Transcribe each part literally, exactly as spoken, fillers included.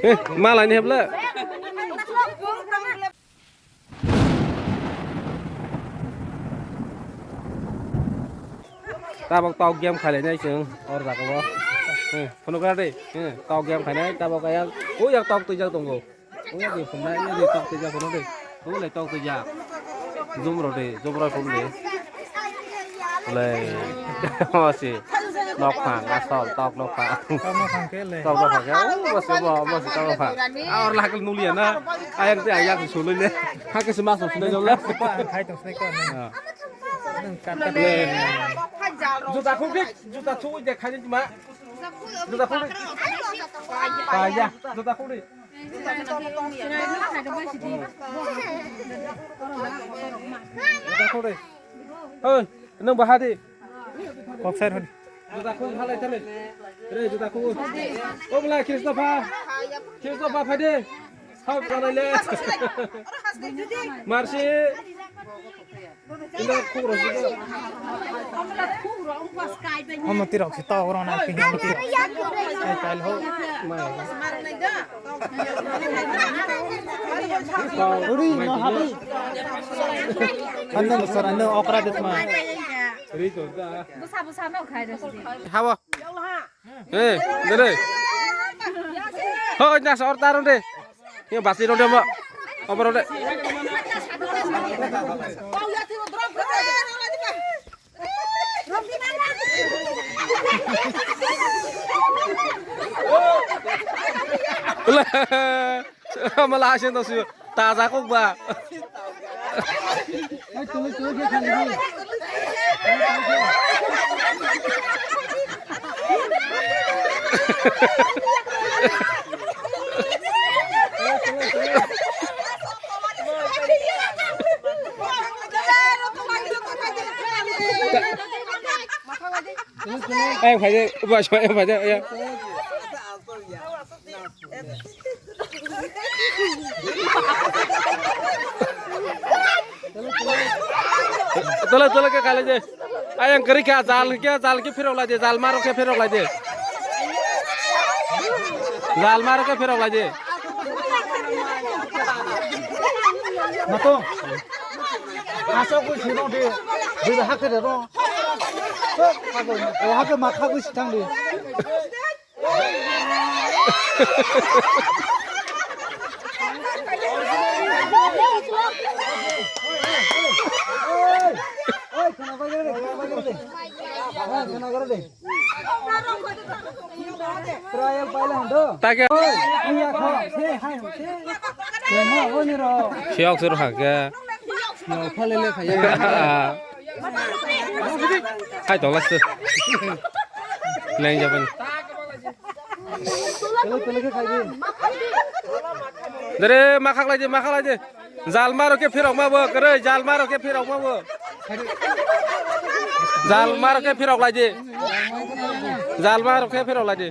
Eh, malai ni hebla. Tabok tok game khailai nai chwng or jaga o. Eh, phunukra de. Eh, tok game khainai tabok ayang. O yang tok twijak tongo. Wngya di phunuknai, wngya di tok twijak phunuk di. Wngya di tok twijak. Zoom rw di, zoom rw phunuk di. Le. Omo si. Nok phang, asol, tok nok phang. Tok nok phang khe le. Tok nok phang khe. O, omo si, omo, omo si tok nok phang. A, or lakil nulia na. Ayang te ayang si sului le. Hakhe si mas sului le. Khai tong snai ko. Ah. Nang kat kat le. Juta khuk di, juta thu je khai di ma. Juta khuk di. Pa ya, juta khuk di. Oi, nwng baha di. Kok side hwn. Juta khuk halai thale. Re, juta khuk. O bwlai Christopher. Christopher phai di. Hau, kalai le. Marsi. Omo tirok si tok rw na khe omo tirok. Ai, tai ho. Uri, no habi. Ano, sir, ano, okra dit ma. Habo. Eh, dere. Ho, na sor taron de. Yo, basi ronde mo. Obo ronde. Mala asin to suyo. Taja kok ba. Ayang phai de, ba, ayang phai de, ya. Tole, tole khe khailai de. Ayang kwrwi kha, jal khe, jal khe phirok lai de, jal maro khe phirok lai de. Jal maro khe phirok lai de. Mato. Asok ko sino de. Dui hakhe de ro. Hakhe ma khagwi sithang de. Take. Phiyok suru hakhe. Hai tong lasu. Neng japan. Dere, ma khaklai de, ma khaklai de. Jal maro khe phirok ma bo, kwrwi, jal maro khe phirok ma bo. Jal maro khe phirok lai de. Jal maro khe phirok lai de.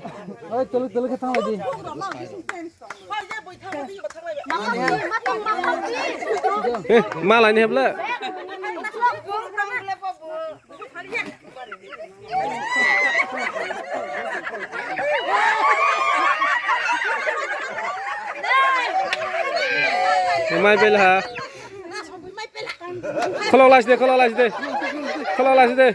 Oi, tole, tole khe thang lai de. Eh, malai ni hebla. Mai bela ha. Khulok lasi de, khulok lasi de. Khulok lasi de.